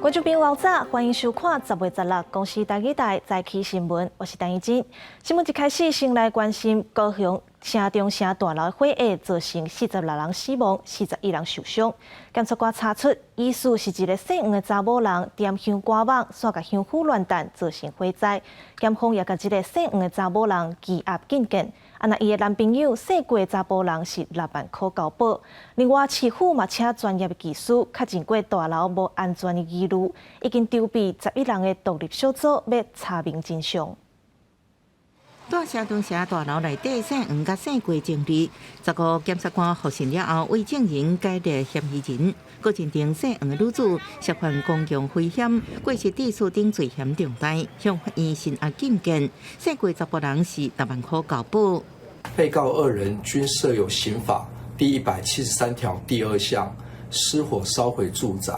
觀眾朋友早，歡迎收看10月16公視台語台早起新聞，我是陳怡貞。新聞一開始，先來關心高雄城中城大樓火災造成46人死亡，41人受傷。檢察官查出，疑似是一个姓黃的查某人點香趕網，煞共香灰亂彈，造成火災。檢方也共這个姓黃的查某人羈押禁見。啊，若伊的男朋友姓郭的查埔人是6萬箍交保。另外，市府嘛請專業的技師確認過大樓無安全的疑慮，已經籌備11人的獨立小組欲查明真相。佇城中城大樓內底姓黃佮姓郭爭議，15檢察官複訊了後，為證人改列嫌疑人，閣認定姓黃的女子涉犯公共危險、過失致死等罪嫌重大，向法院申押禁見。姓郭查埔人是6萬箍交保。被告二人均涉有刑法第173條第二項失火燒毀住宅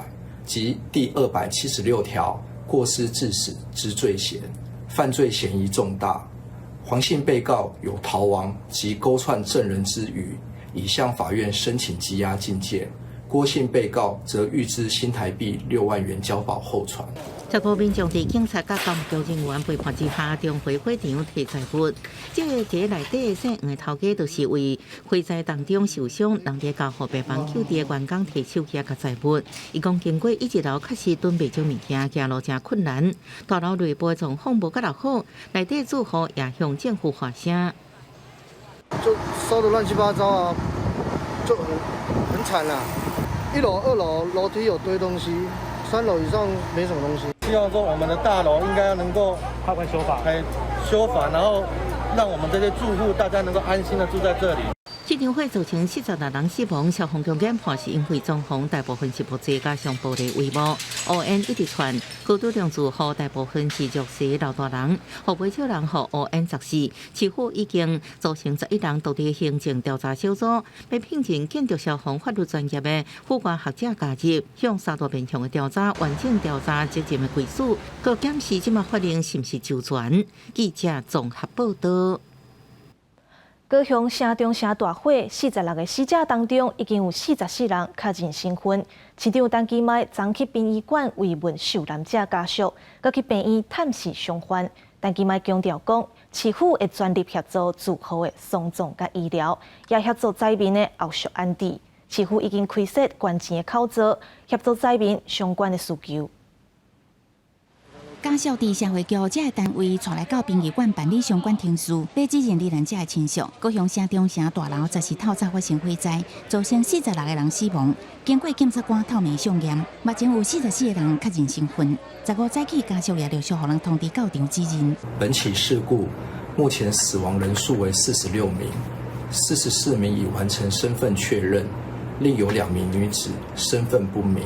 及第276條過失致死之罪嫌，犯罪嫌疑重大。黃姓被告有逃亡及勾串證人之虞，已向法院申請羈押禁見。郭姓被告則預支新台幣6萬元交保候傳。15民眾佇警察佮監獄人員陪伴之下，重回火場提財物。這个家內底姓黃的頭家，就是為火災當中受傷，人佇加護病房救治的員工提手機佮財物。伊講經過一樓確實囤袂少物件，行路誠困難。大樓內部狀況無閣較好，內底住戶也向政府發聲。就燒得亂七八糟啊，就很慘啊！一樓、二樓樓梯有堆東西，三樓以上沒什麼東西。希望說我們的大樓應該能夠快快修法，修法，然後讓我們這些住戶大家能夠安心的住在這裡。這場火造成46人死亡，消防局研判是因為裝潢大部分是木製，加上玻璃帷幕，烏煙一直竄。高度量住戶大部分是弱勢老大人，予袂少人予烏煙砸死。市府已經組成11人獨立行政調查小組，欲聘請建築消防法律專業的法官學者加入，向三大面向的調查，完整調查責任的歸屬，閣檢視這馬法令是毋是周全。記者綜合報道。高雄城中城大火，46個死者當中，已經有44人確認身份。市長陳其邁昨去殯儀館慰問受難者家屬，閣去病院探視傷患。陳其邁強調講，市府會全力協助住戶的喪葬佮醫療，也協助災民的後續安置。市府已經開設捐錢的口座，協助災民相關的需求。家屬佇社會局這个單位帶來到殯儀館辦理相關程序，欲指認罹難者的親屬。高雄城中城大樓昨時透早發生火災，造成46個人死亡。經過檢察官透明相驗，目前有44個人確認身份。15早起家屬也陸續予人通知到場指認。本起事故目前死亡人數為46名，44名已完成身份確認，另有2名女子身份不明。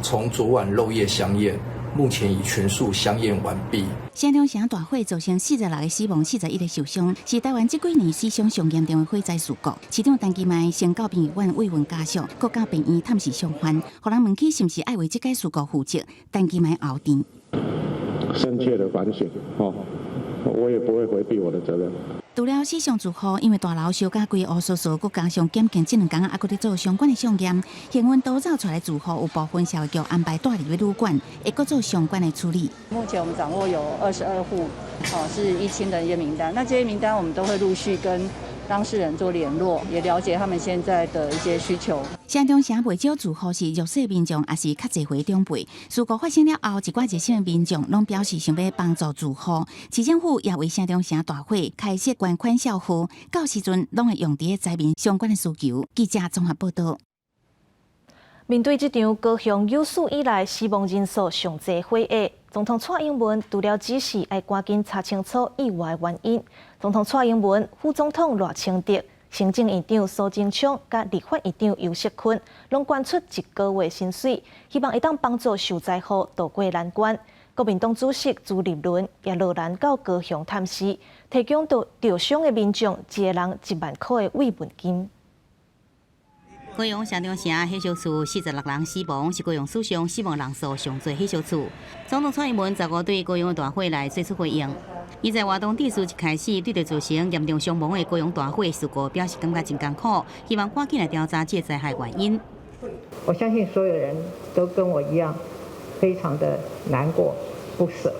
從昨晚漏夜相驗，目前已全數相驗完畢。城中城大火造成46個死亡、41個受傷，是台灣這幾年死傷上嚴重的火災事故。市長陳其邁先到殯儀館慰問家屬，閣到病院探視傷患，予人問起是毋是愛為這個事故負責，陳其邁後甜。深切的反省，我也不會迴避我的責任。除了死傷住戶，因為大樓燒甲規烏趖趖，閣加上檢警這兩工猶閣咧做相關的相驗，幸運逃走出來住戶有部分社會局安排蹛佇咧旅館，會閣做相關的處理。目前我們掌握有22戶，是依親的一個名單。那這些名單我們都會陸續跟當事人做聯絡，也了解他們現在的一些需求。城中城袂少住戶是弱勢民眾，抑是較濟歲長輩。事故發生了後，一寡熱心的民眾攏表示想欲幫助住戶。市政府也為城中城大火開設捐款小戶，到時陣攏會用佇咧災民相關的需求。記者綜合報道。面對這場高雄有史以來死亡人數上濟火災，總統蔡英文除了指示愛趕緊查清楚意外原因，總統蔡英文、副總統賴清德、行政院長蘇貞昌佮立法院長游錫堃，攏捐出一個月薪水，希望會當幫助受災戶渡過難關。國民黨主席朱立倫也落難到高雄探視，提供著傷的民眾一个人1萬箍的慰問金。高雄城中城火燒厝46人死亡，是高雄史上死亡人數上濟火燒厝。總統蔡英文15對高雄的大火來做出回應。伊在活動致辭一開始，對著造成嚴重傷亡的高雄大火事故表示感覺真艱苦，希望趕緊來調查這個災害原因。我相信所有人都跟我一樣，非常的難過不捨。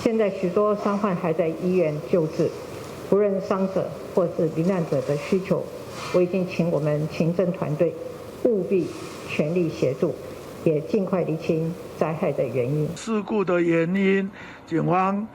現在許多傷患還在醫院救治，不論傷者或是罹難者的需求，我已經請我們勤政團隊務必全力協助，也盡快釐清災害的原因。事故的原因，警方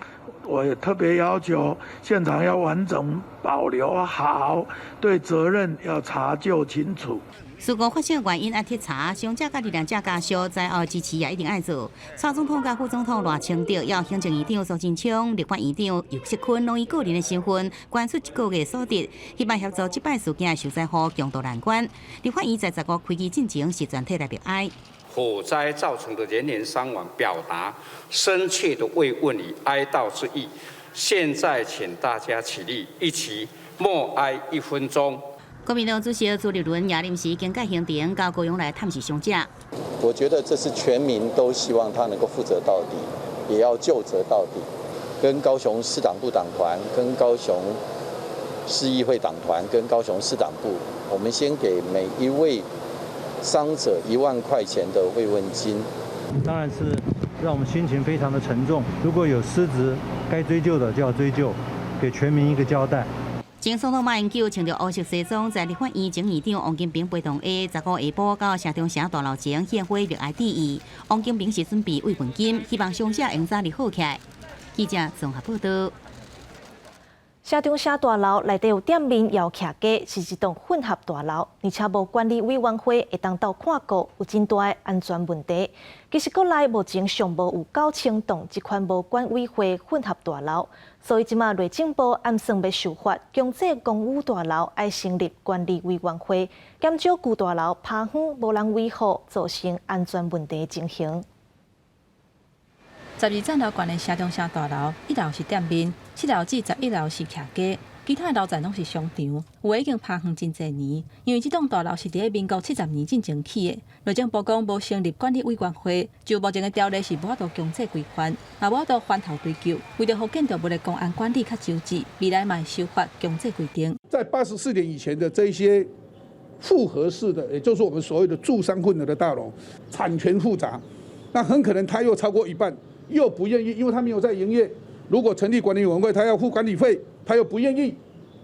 我也特別要求現場要完整保留好，對責任要查究清楚。事故發生原因愛徹查，傷者佮罹難者家屬災後支持也一定愛做。蔡總統佮副總統賴清德、還有行政院長蘇貞昌、立法院長游錫堃，攏以個人的身份捐出一個月所得，希望協助這擺事件的受災戶共渡難關。立法院在十五開機進前是全體來默哀。火災造成的人員傷亡，表達深切的慰問與哀悼之意。現在請大家起立，一起默哀一分鐘。國民黨主席朱立倫也臨時更改行程，到高雄來探視傷者。我覺得這是全民都希望他能夠負責到底，也要究責到底。跟高雄市黨部黨團、跟高雄市議會黨團、跟高雄市黨部，我們先給每一位傷者1萬塊錢的慰問金。當然是讓我們心情非常的沉重。如果有失職，該追究的就要追究，給全民一個交代。前總統馬英九穿著烏色西裝，在立法院前院長王金平陪同下，15下晡到城中城大樓前獻花默哀致意。王金平是準備慰問金，希望傷者會早日好起來。記者綜合報道。城中城大樓內底有店面也有徛家，是一棟混合大樓，而且無管理委員會會當鬥看顧，有真大的安全問題。其實國內目前尚無有9000棟這款無管委會混合大樓，所以這馬內政部按算欲修法，強制公寓大樓愛成立管理委員會，減少舊大樓趴荒無人維護，造成安全問題情形。 12層樓懸的城中城大樓，一樓是店面，7樓至11樓是徛家，其他的樓層攏是商場。有的已經趴荒真濟年，因為這棟大樓是佇咧民國70年進前起的。內政部講無成立管理委員會，就目前的條例是無法度強制規範，也無法度源頭追究。為著予建築物的公安管理較周至，未來嘛會修法強制規定。在84年以前的這些複合式的，也就是我們所謂的住商混合的大樓，產權複雜，那很可能他又超過一半。又不願意，因為他沒有在營業。如果成立管理委員會，他要付管理費，他又不願意。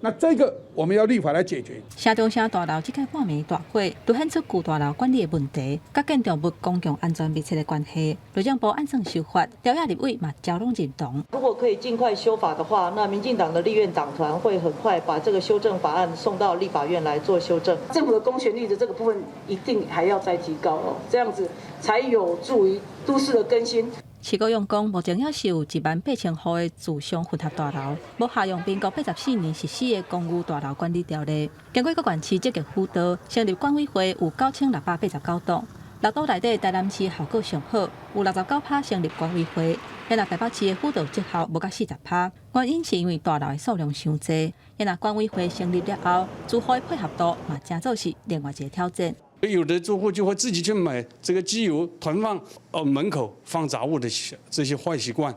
那這個我們要立法來解決。城中城大樓這擺半暝大火，凸顯出舊大樓管理的問題，佮建築物公共安全密切的關係。內政部按算修法，朝野立委嘛焦攏認同。如果可以盡快修法的話，那民進黨的立院黨團會很快把這個修正法案送到立法院來做修正。政府的公權力的這個部分一定還要再提高哦，這樣子才有助於都市的更新。市高雄講，目前猶是有1萬8千戶的住商混合大樓，無適用民國84年實施的公寓大樓管理條例。經過各縣市積極輔導，成立管委會有9689棟。六都內底台南市效果上好，有69%成立管委會。若台北市的輔導績效無到40%，原因是因為大樓的數量傷濟。若管委會成立了後，住戶的配合度嘛，誠做是另外一個挑戰。有的住戶就會自己去買這個機油囤放，門口放雜物的這些壞習慣，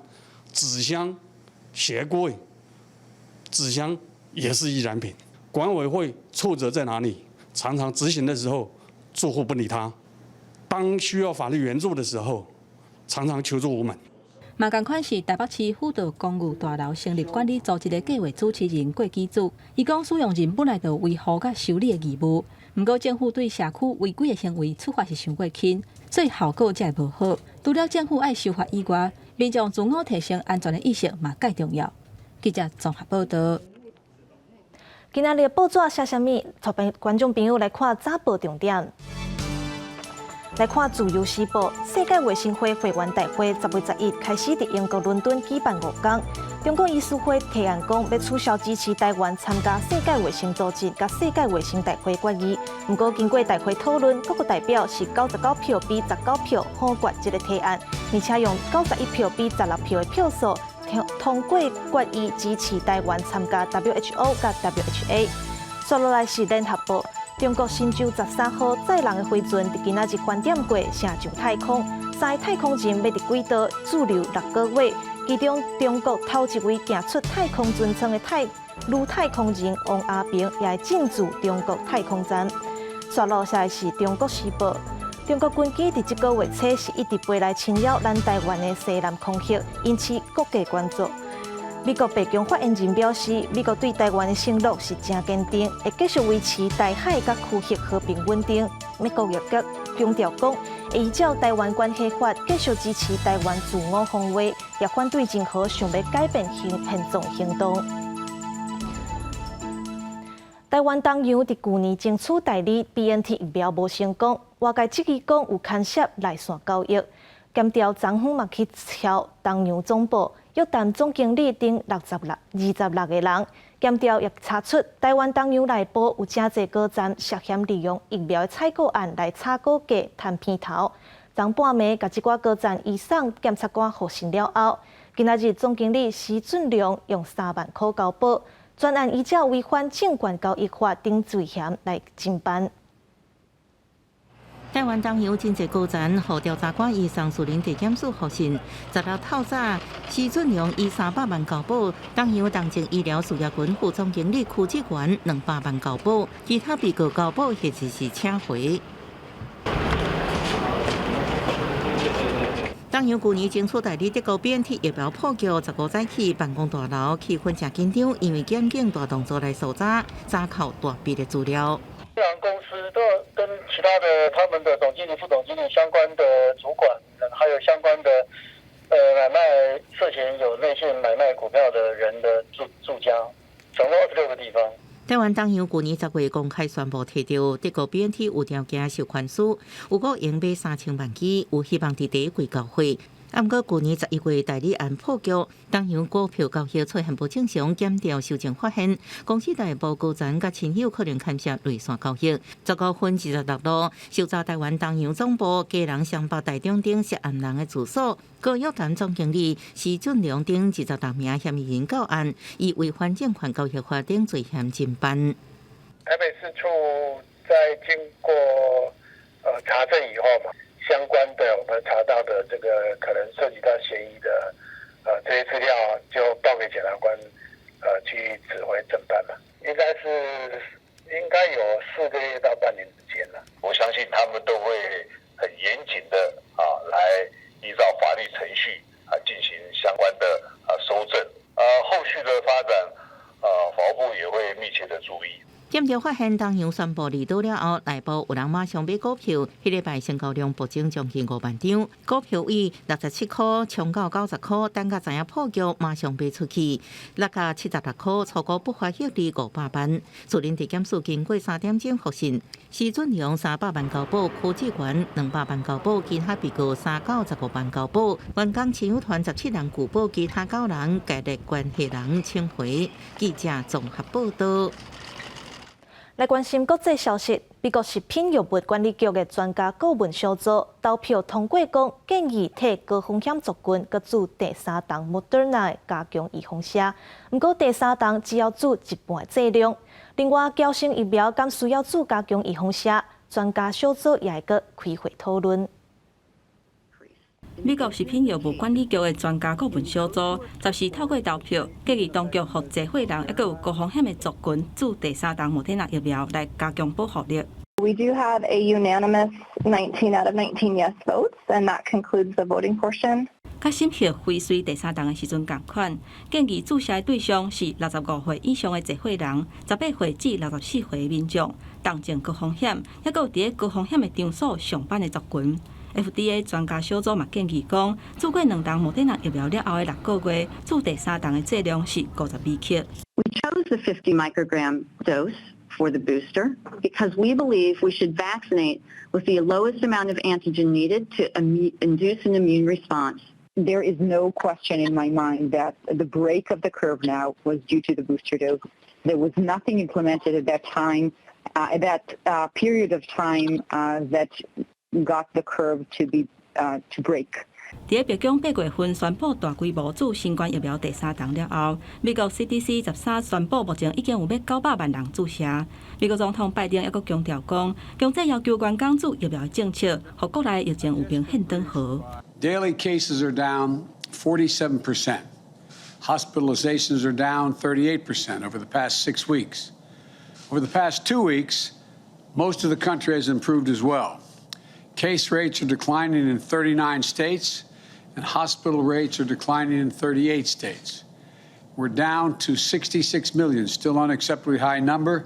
紙箱、鞋櫃、紙箱也是易燃品。管委會挫折在哪裡？常常執行的時候，住戶不理他；當需要法律援助的時候，常常求助無門。嘛仝款是台北市輔導公寓大樓成立管理組織的計劃主持人郭基祖，伊講使用人本來就有維護佮修理的義務，毋過政府對社區違規的行為處罰是傷過輕，所以效果才會無好。除了政府愛修法以外，民眾自我提升安全的意識嘛蓋重要。記者綜合報道。今仔日報紙寫啥物？帶觀眾朋友來看早報重點。來看《自由時報》，世界衛生會會員大會10月11開始佇英國倫敦舉辦5工。中國醫師會提案講，欲取消支持台灣參加世界衛生組織佮世界衛生大會決議。毋過經過大會討論，各國代表是99票比19票否決這個提案，而且用91票比16票的票數通過決議支持台灣參加 WHO 佮 WHA。紲落來是聯合報。中國神舟13號載人的飛船佇今仔日翻點過射上太空，三个太空人欲佇軌道駐留6個月，其中中國頭一位行出太空船艙的女太空人王亞平也會進駐中國太空站。紲落來是中國時報，中國軍機佇這個月初是一直飛來侵擾咱台灣的西南空域，引起國際關注。美國白宮發言人表示，美國對台灣的承諾是誠堅定，會繼續維持台海佮區域和平穩定。美國也閣強調講，會依照台灣關係法繼續支持台灣自我防衛，也反對任何想欲改變現狀行動。台灣東洋佇舊年爭取代理 BNT 疫苗無成功，外界質疑講有牽涉內線交易。檢調昨昏嘛去敲東洋總部，約談總經理等26、26個人。檢調也查出台灣東洋內部有誠濟高層涉嫌利用疫苗採購案來炒股價、趁片頭。昨半暝，共這寡高層移送檢察官複訊了後，今仔日總經理施俊良用3萬箍交保，全案依照違反證券交易法等罪嫌來偵辦。台灣東洋真濟高層，予調查官移送士林地檢署複訊，16透早，施俊良以300萬交保，東洋東正醫療事業群副總經理柯志權200萬交保，其他被告交保或者是請回。東洋舊年爭取代理德國 BNT 疫苗破局，15早起辦公大樓氣氛誠緊張，因為檢警大動作來搜查，查扣大筆的資料。公司都跟其他的他們的總經理、副總經理相關的主管，還有相關的買賣涉嫌有內線買賣股票的人的住家，總共26個地方。台灣東洋舊年10月公開宣布提著德國 BNT 有條件授權書，有夠用買3000萬劑，有希望佇第一季交貨。毋過舊年11月代理案破局，東洋股票交易出現無正常，檢調修正發現，公司內部高層佮親友可能牽涉內線交易。15分26路，搜查台灣東洋總部、基隆雙北大中等涉案人的住所，閣約談總經理施俊良等26名嫌疑人到案，以違反證券交易法等罪嫌偵辦。台北市處在經過查證以後嘛，相關的我們查到的這個可能涉及到嫌疑的，這些資料就報給檢察官，去指揮偵辦嘛。應該有4個月到半年之間了。我相信他們都會很嚴謹的啊，來依照法律程序啊進行相關的啊搜證。後續的發展，法務部也會密切的注意。檢調發現東洋宣布離島了後，內部有人馬上買股票，彼禮拜成交量暴增將近5萬張，股票以67箍衝到90箍，等甲知影破局，馬上賣出去，落到76箍，初步不法獲利500萬。士林地檢署經過3點鐘複訊，施俊良300萬交保，柯志權200萬交保，其他被告3到15萬交保，員工親友團17人拒保，其他九人共列關係人請回。記者綜合報道。來關心國際消息，美國食品藥物管理局的專家顧問小組投票通過，講建議替高風險族群閣注第三針莫德納加強預防射。毋過第三針只要注一半劑量。另外，嬌生疫苗敢需要注加強預防射？專家小組也會閣開會討論。美國食品藥物管理局的專家顧問小組，14透過投票，建議當局予濟歲人抑閣有高風險的族群注第三針莫德納疫苗來加強保護力。 We do have a unanimous 19 out of 19 yes votes, and that concludes the voting portion. 佮審核輝瑞第三針的時陣仝款，建議注射的對象是65歲以上的濟歲人，18歲至64歲的民眾，重症高風險，抑閣有佇咧高風險的場所上班的族群。FDA 專家小組嘛建議講，注過兩針莫德納疫苗了後的6個月，注第三針的劑量是50微克。 We chose the 50 microgram dose for the booster because we believe we should vaccinate with the lowest amount of antigen needed to induce an immune response. There is no question in my mind that the break of the curve now was due to the booster dose. There was nothing implemented at that time, at that period of time that got the curve to break. 佇咧白宮8月份宣布大規模注新冠疫苗第三針了後，美國 CDC 13宣布目前已經有欲900萬人注射。美國總統拜登抑閣強調講，強制要求員工注疫苗的政策，予國內疫情有明顯轉好。 Daily cases are down 47%. Hospitalizations are down 38% over the past 6 weeks. Over the past 2 weeks, most of the country has improved as well. Case rates are declining in 39 states, and hospital rates are declining in 38 states. We're down to 66 million, still unacceptably high number.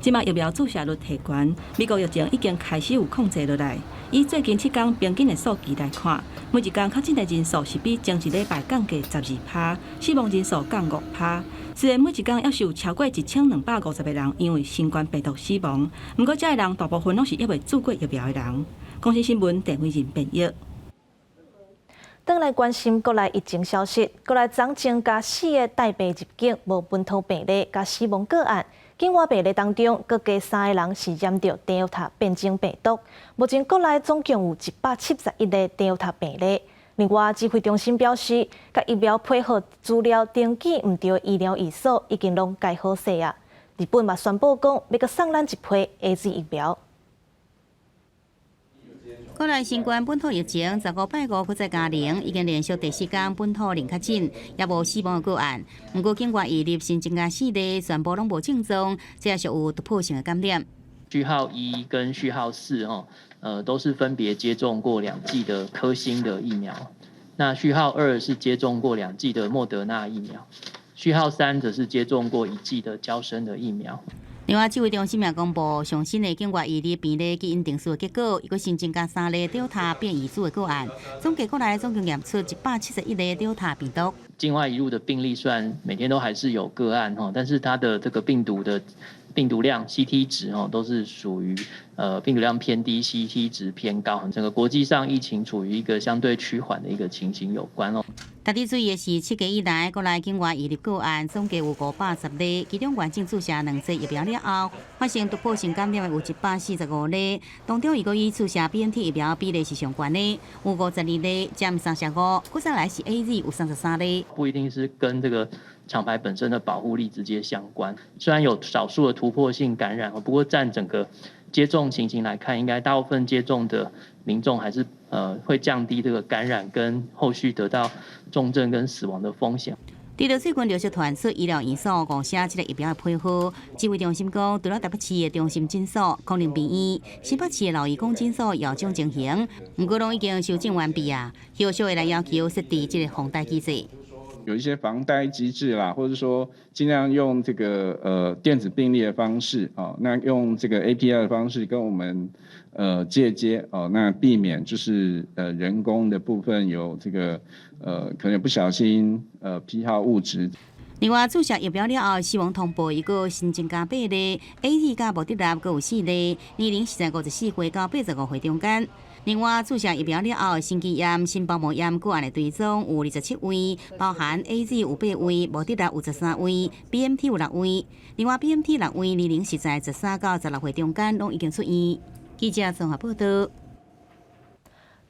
這馬疫苗注射率提懸，美國疫情已經開始有控制落來。以最近7天平均的數據來看，每一工確診的人數是比前一禮拜降低12趴，死亡人數降5趴。雖然每一工猶是有超過1250個人因為新冠病毒死亡，毋過這个人大部分攏是猶未注過疫苗的人。公視新聞鄭偉仁編譯。轉來關心國內疫情消息，國內昨增加四个帶病入境無本土病例佮死亡個案。境外病例當中，閣加三个人是染著 Delta 變種病毒。目前國內總共有171例 Delta 病例。另外，指揮中心表示，共疫苗批號資料登記毋著醫療院所已經攏改好勢啊。日本嘛宣布講，欲閣送咱一批 AZ 疫苗。國內新冠本土疫情15拜五閣再加零，已經連續第四工本土零確診，也無死亡的個案。毋過境外移入新增加四例，全部攏無症狀，這也屬有突破性的感染。序號1跟序號4，吼，都是分別接種過兩劑的科興的疫苗。那序號2是接種過兩劑的莫德納疫苗，序號3則是接種過一劑的嬌生的疫苗。另外，指揮中心也公布上新的境外移入病例基因定序的結果，又閣新增加三例 Delta 變異株的個案，總計國內總共驗出171例 Delta 病毒。境外移入的病例雖然每天都還是有個案吼，但是它的這個病毒的病毒量 CT 值吼都是屬於病毒量偏低，CT 值偏高，整個國際上疫情處於一個相對趨緩的一個情形有關哦。值得注意的是，7月以來，國內境外移入個案總計有510例，其中完整注射兩劑疫苗了後，發生突破性感染的有145例，當中如果以注射 BNT 疫苗比例是上懸的，有52例，佔35，閣再來是 AZ 有33例。不一定是跟這個廠牌本身的保護力直接相關，雖然有少數的突破性感染，不過佔整個接種情形來看，應該大部分接種的民眾還是會降低這個感染跟後續得到重症跟死亡的風險。除了最近陸續傳出醫療院所誤寫這個疫苗的批號，指揮中心講，除了台北市的中心診所、康寧病院、新北市的老醫公診所也有這種情形，毋過攏已經修正完畢啊。後續會來要求設置這個防呆機制。有一些防呆機制啦，或者說盡量用這個電子病歷的方式哦，那用這個 API 的方式跟我們介接哦，那避免就是人工的部分有這個可能不小心批號誤植。另外，注射疫苗了後，死亡通報一個新增加八例，AZ 佮莫德納閣有四例，年齡是在54歲到85歲中間。另外，注射疫苗了後，心肌炎、心包膜炎個案的追蹤有27位，包含 AZ 有八位，莫德納有13位，BNT 有六位。另外，BNT 六位年齡是在13到16歲中間，攏已經出院。記者綜合報道。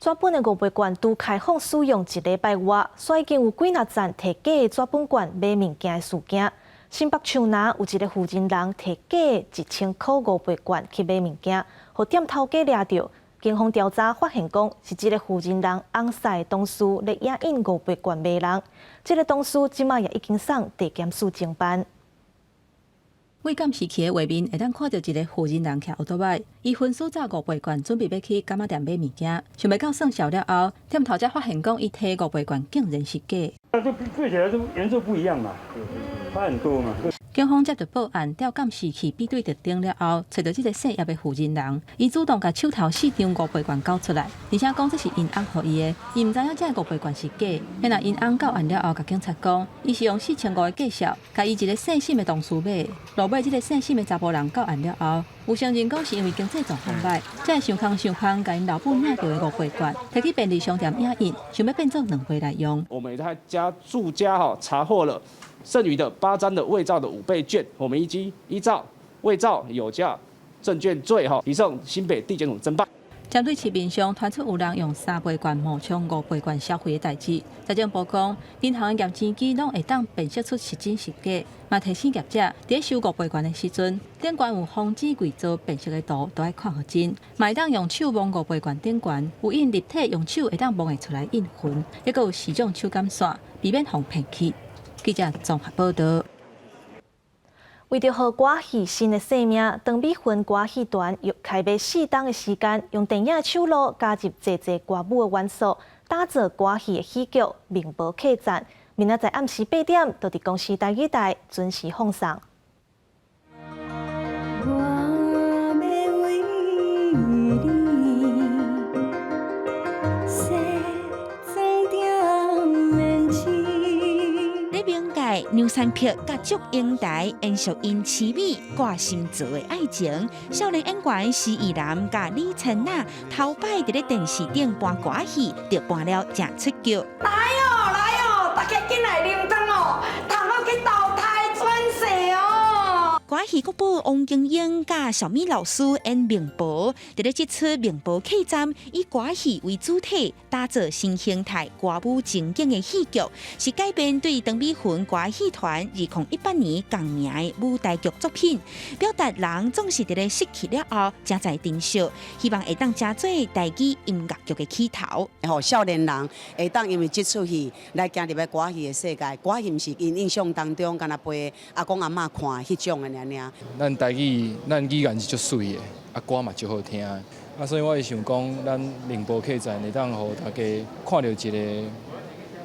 紙本的五倍券拄開放使用一禮拜外，所以已經有幾若層提假的紙本券買物件的事件。新北樹林有一个負責人提假的1000箍五倍券去買物件，予店頭家掠著。警方調查發現，講是這个負責人翁婿的同事咧影印五倍券賣人。這个同事這馬也已經送地檢署偵辦。對監視器的畫面會當看著一个負責人騎歐多擺，伊分數紮五倍券，準備欲去柑仔店買物件，想袂到算數了後，店頭才發現講伊提五倍券竟然是假。那就對起來就顏色不一樣嘛，差很多嘛。警方接著報案，調監視器比對特徵了後，揣著這个姓葉的負責人，伊主動共手頭四張五倍券交出來，而且講這是𪜶翁予伊的，伊毋知影這个五倍券是假。然後𪜶翁到案了後，共警察講，伊是用4500的價數，共伊一个姓沈的同事買。落尾這个姓沈的查埔人到案了後，有承認講是因為經濟狀況䆀，才會想空想空，共𪜶老母領著的五倍券，提去便利商店影印，想欲變做兩倍來用。我們在家住家哈查獲了剩餘的8張的偽造的五倍券，我們已經依照偽造有價證券罪哈，移送新北地檢署偵辦。針對市面上傳出有人用三倍券冒充五倍券消費的代誌，財政部講，銀行的驗錢機攏會當辨識出是真是假，嘛提醒業者，佇收五倍券的時陣，頂懸有防止偽造辨識的圖，都愛看予真。嘛會當用手摸五倍券頂懸，有印立體用手會當摸會出來印痕，抑閣有四種手感線，避免予騙去。記者綜合報道。為著予歌戲新的生命，長美雲歌戲團欲開賣4冬的時間，用電影手路加入濟濟歌舞的元素，打造歌戲的喜劇《明婆客棧》。明仔載暗時8點，就佇公視台語台準時放送。我欲為你梳妝點胭脂。咧冥界梁山伯佮祝英台延續𪜶淒美掛心做的愛情，少年演員施奕南佮李千娜頭擺佇咧電視頂扮歌戲，就扮了誠出腳。來哦，來哦，大家緊來啉湯哦，通好去投胎轉世哦。歌戲國寶王金英佮小米老師演明婆，佇咧這齣明婆客棧以歌戲為主體，打造新形態歌舞情景的戲劇，是改編對長美雲歌戲團2018年共名的舞台劇作品，表達人總是佇咧失去了後才知珍惜，希望會當成做台語音樂劇的起頭。予少年人會當因為這齣戲來行入來歌戲的世界，歌戲毋是𪜶印象當中，干焦陪阿公阿嬤看彼種的爾爾。咱台語，咱語言是足媠的，啊歌嘛足好聽的，啊所以我會想講，咱寧波客棧會當予大家看著一個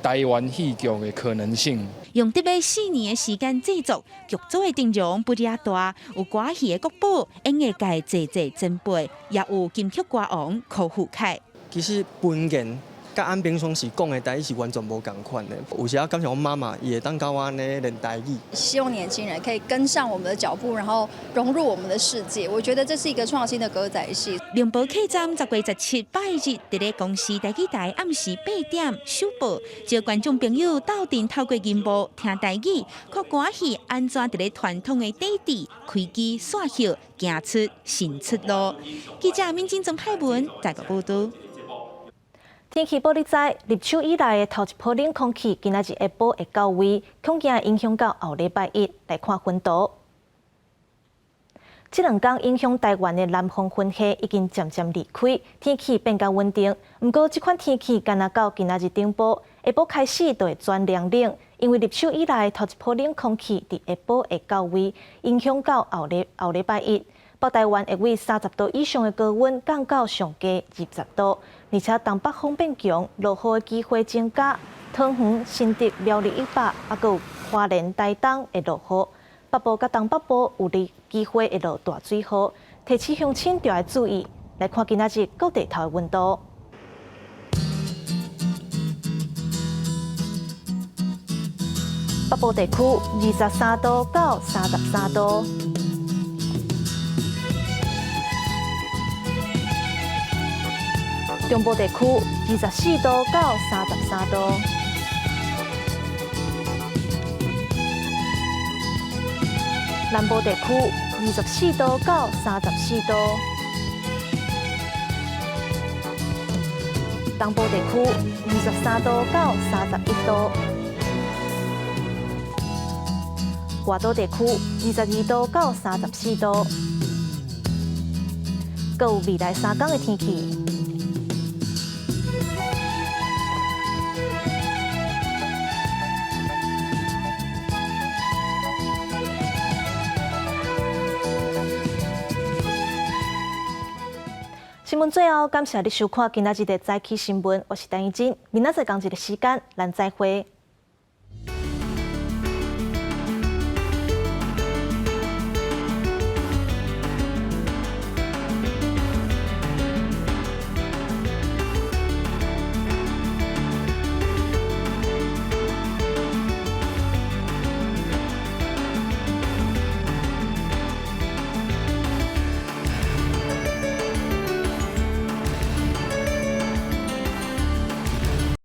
台灣戲劇的可能性。用得欲4年的時間製作，劇組的陣容不遮大，有歌戲的國寶、演藝界濟濟前輩，也有金曲歌王柯富凱。其實本言佮按平常時講的台語是完全無仝款的。有時仔感謝阮媽媽，伊會當教我按呢練台語。希望年輕人可以跟上我們的腳步，然後融入我們的世界。我覺得這是一個創新的歌仔戲。寧波客棧10月17拜日，佇咧公視台語台暗時8點首播，招觀眾朋友鬥陣透過銀幕聽台語，看歌戲按怎佇咧傳統的底底開枝散葉，行出新出路。記者敏晶曾派文台北報導。天氣報你知，入秋以來的頭一波冷空氣，今仔日下晡會到位，恐驚影響到後禮拜一。來看雲圖，這兩工影響台灣的南方雲系已經漸漸離開，天氣變較穩定。毋過，這款天氣干焦到今仔日頂晡，下晡開始就會轉涼冷，因為入秋以來頭一波冷空氣佇下晡會到位，影響到後禮後禮拜一。北台灣會為30度以上的高溫降到上低20度，而且東北風變強，落雨的機會增加。桃園、新竹、苗栗以北，猶閣有花蓮、台東會落雨。北部佮東北部有哩機會會落大水雨，提醒鄉親著愛注意。來看今仔日各地頭的溫度。北部地區23度到33度。中部地區24度到33度。南部地區24度到34度。東部地區23度到31度。外島地區22度到34度。閣有未來3工的天氣。新聞最後，感謝你收看今仔日的早起新聞，我是陳怡靜，明仔載仝一个時間，咱再會。